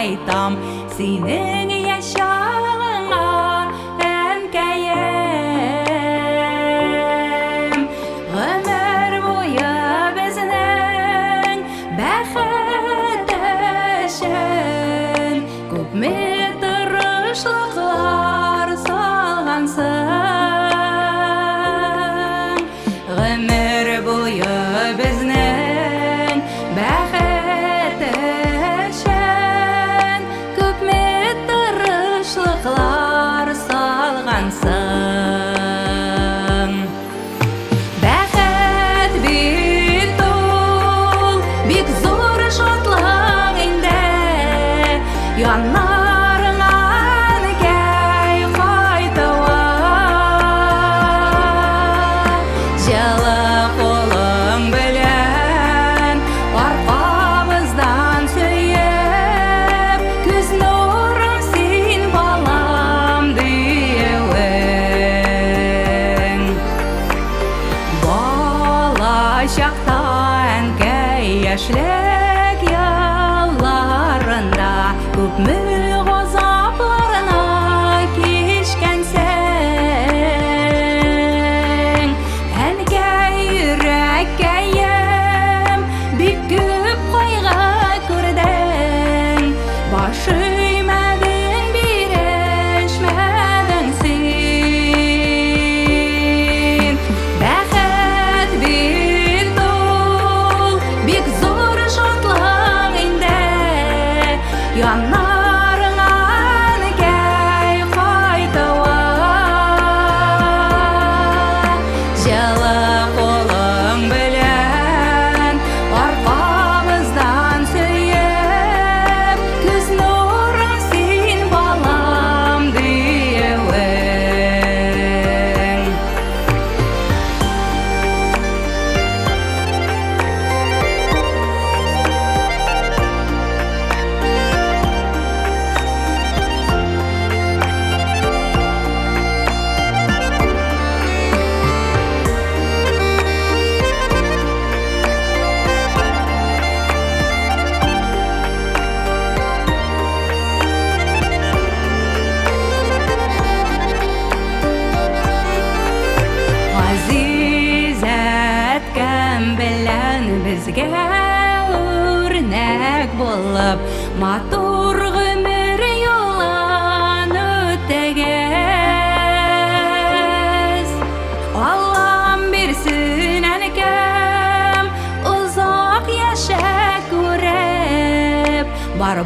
кайтам синең яшь чагыңа, әнкәем. Гомер буе безнең бәхет өчен күпме тырышлыклар салгансың. Гомер буе безнең бәхет өчен күпме тырышлыклар салгансың. Бәхет бит ул бик зур шатлык инде. Яннарыңа әнкәй кайтуы. Җылы кулың белән аркабыздан сөеп, күз нурым син, балам, диюең. Бала чакта әнкәй яшьлек елларында күпме газапларны кичкәнсең. Әнкәй, йөрәккәем, бик күп кайгы күрдең, баш имәдең, бирешмәдең син. Бәхет бит ул бик зур шатлык инде. Яннарыңа әнкәй кайтуы. Җылы кулың белән аркабыздан сөеп, күз нурым син, балам, диюең. Газиз әткәм белән безгә үрнәк булып, матур гомер юлын үтегез. Аллам бирсен, әнкәм, озак яшә күреп, бар.